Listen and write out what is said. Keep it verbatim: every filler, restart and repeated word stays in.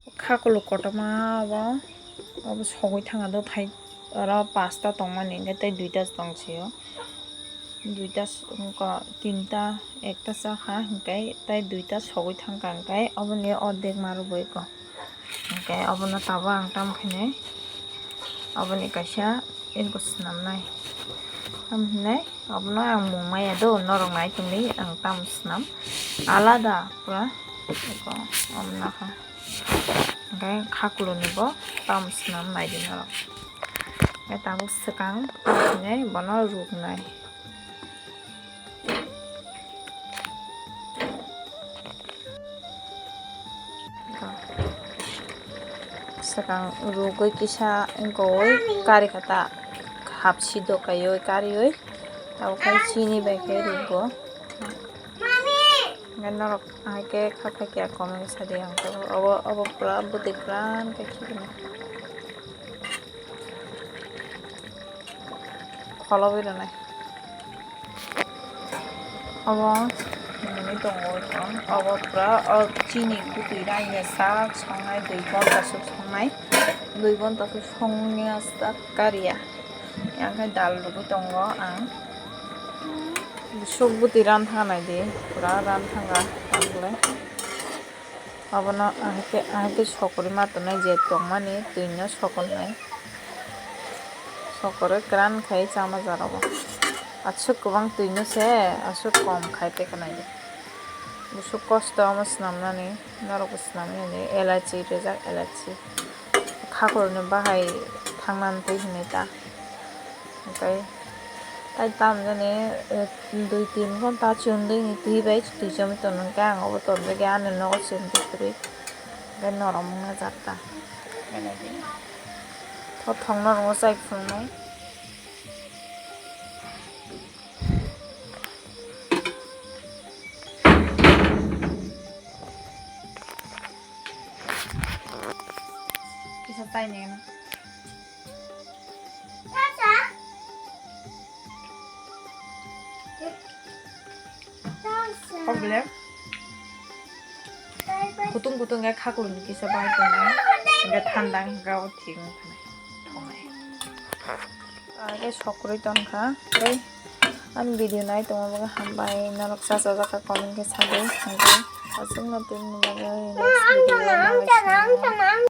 Khakulo kotorma obo, obo sogwi thanga do thai, oro pasta tongmani hwnkhe tei duita tong sio. Duita s-, wngkha tinta, ekta chakha hwnkhe tei duita sogwi thangkha hwnkhe oboni ordek ma rwbaikha. Hwnkhe obono tabuk ang tamo khainai, oboni kaisa eko swnamnai. Tamo hinai obono ang mung maya do, norok nai tongdi ang tamo swnam alada pura eko omo nokha. Hwnkhe khakulo ni bo tamo swnam naidi norok. Hwnkhe tabuk swkang tamo hinai bono ruknai. Swkang rugwi kisa wngkha oi kari kha ta hapsi do kaiwi kariwi tabuk khe chini bai khe rugo. Hwnkhe norok hai khe kha kha khe comment khe sadi ang obo obo pura bwtwi pran khe khibini. Kholobwi rwnai. Obo nini tongo ito. Obo pura o chini bwtwi raina sak songnai dui ghonta swk songnai. Dui ghonta swk songya sak kariya. Yang khe dal rwgwi tongo ang. Swk bwtwi ran thangnaidi. Pura ran thanga. Abono ahai khe, ahai khe sokorwi ma tongnai je tongmani twino sokornai. Sokorwi kwran khai chama jaro bo. Aswk kwbang twino se aswk kom khai tei khnai. Buswk kosto omo swnamnani, norok bo swnamwi hwnwi elachi rijak elachi. Khakurni bahai thangnani twi hwnwi ta. Hwnkhe tai tamjani, eh, dui tin ghonta chumdui ni twi bai twi chomwi tongo, hwnkhe ang obo tonjagwi ani nogo chumdi kwrwi, hwnkhe norom wngna jak ta. Tho thongno rwngo chai phunuknai. Kisa chai nai. Problem. Kutung kutung khe khakurni kisa bai tongnai. Hwnkhe thanda hwnkhe o thik wng thanai. Thongnai. Age sokrwi tongkha. Tei ani video nai tongma bagwi hambai. Norok cha cha jakha comment khe sadi. Hwnkhe aswkno tini bagwi next video o nai.